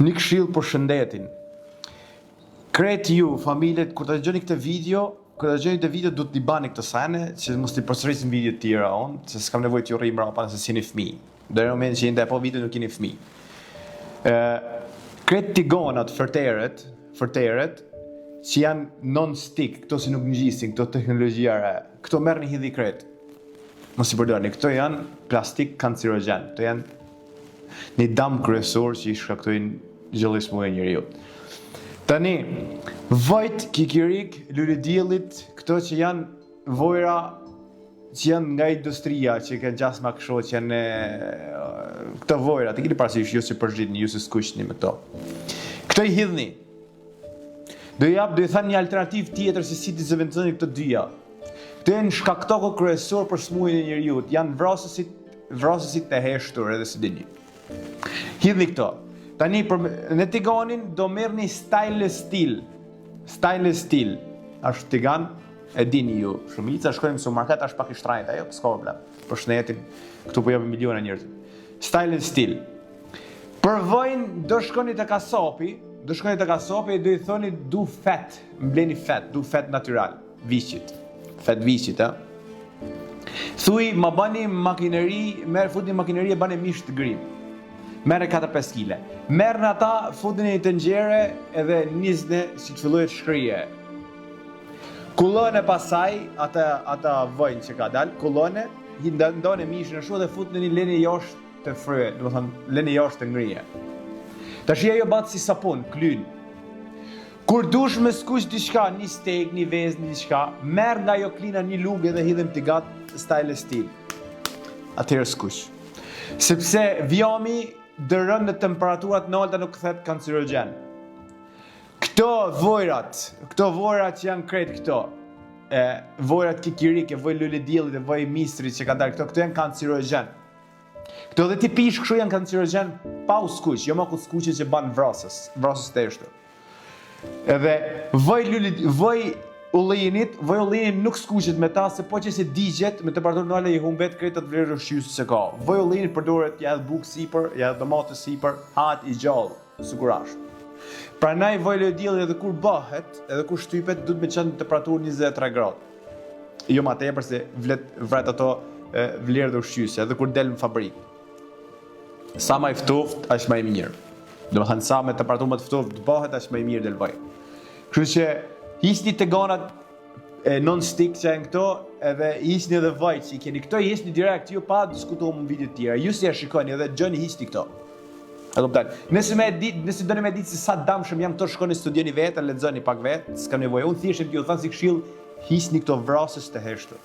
Një këshillë për shëndetin. Krejt ju, familjet, kur ta dëgjoni këtë video, kur ta dëgjoni këtë video duhet t'i bani këto sene, që mos t'i përsërisim në video të tjera unë, se s'kam nevojë t'ju rri mbrapa nëse s'jeni fëmijë. Deri në momentin që jeni po video nuk jeni fëmijë. Ë krejt tigonat, fërteret, fërteret që janë non-stick, këto si nuk ngjisin, këto teknologjia re, këto merrni hidhi krejt. Mos i përdorni, këto janë plastik kancerogjen, këto janë një dam kryesor që i shkaktojnë çdo lloj sëmundje njeriut. Tani, vajt, kikirik, lulediellit, këto që janë vojra që janë nga industria, që kanë gjasma kështu, që janë këto vojra, të keni parasysh ju si përzgjidhni, ju si skuqni me këto. Këto i hidhni. Do i jap, do i them një alternativë tjetër se si t'i zëvendësoni këto dyja. Këto janë shkaktokë kryesor për sëmundjen e njeriut, janë vrasësit, vrasësit të heshtur edhe si dini. Hidhni këto. Tani për në tiganin do merrni stainless steel. Stainless steel. Është tigan, e dini ju, shumica shkojmë në supermarket, është pak i shtrenjtë ajo, s'ka problem. Për shëndetin, këtu po japin miliona njerëz. Stainless steel. Për vojnë do shkoni te kasapi, do shkoni te kasapi e do i thoni du fet, mbleni fet, du fet natyral, viqit. Fet viqit, ë. Thuj, ma bani makineri, merr futni makineri e bani mish të grim. Merre 4-5 kile. Merr në ata, futni në një tenxhere edhe nisne si të fillojë të shkrije. Kullone pasaj, ata, ata vojnë që ka dal, kullone, hi ndone mishin ashtu dhe futni një leni jashtë të fryje, do të thonë leni jashtë të ngrije. Tash ajo bëhet si sapun, klyn. Kur dush me skuq diçka, një steak, një vezë, një diçka, merr nga ajo klina një lugë dhe hidhem tigan stainless steel. Atëherë skuq. Sepse vjami dërën në temperaturat nalta nuk kthehet kancerogjen. Këto vojrat, këto vojrat që janë krejt këto, e, vojrat kikirike, voj lulediellit e voj misrit që ka dalë këto, këto janë kancerogjen. Këto dhe ti pish kështu janë kancerogjen pa u skuq, jo ma ku skuqe që ban vrasës, vrasës të eshtu. Edhe voj luli, voj ullinit, voj ullinit nuk skuqet me ta se po që se digjet me temperaturë normale i humbet krejt atë vlerë ushqyese se ka. Voj ullinit përdoret ja edhe bukë sipër, ja edhe domate sipër, hahet i gjallë, sigurisht. Prandaj voj luledielli edhe kur bëhet, edhe kur shtypet, duhet me qenë në temperaturë 23 gradë. Jo ma tepër se vlet vret ato e, vlerë dhe ushqyese, edhe kur del në fabrikë. Sa ma i ftoft, aq më i mirë. Do të thënë sa me temperaturë më të ftohtë të bëhet, aq më i mirë del vaj. Kështu që hiqni tiganat e non-stick që janë këto, edhe hiqni edhe vaj që i keni këto, i hiqni direkt, ju pa diskutuar në video të tjera. Ju si e shikoni edhe gjëni hiqni këto. E kupton? Nëse me ditë, nëse doni me ditë se sa damshëm janë këto, shkoni studioni vetë, lexoni pak vetë, s'kam nevojë. Unë thjesht ju them si këshill, hiqni këto vrasës të heshtur.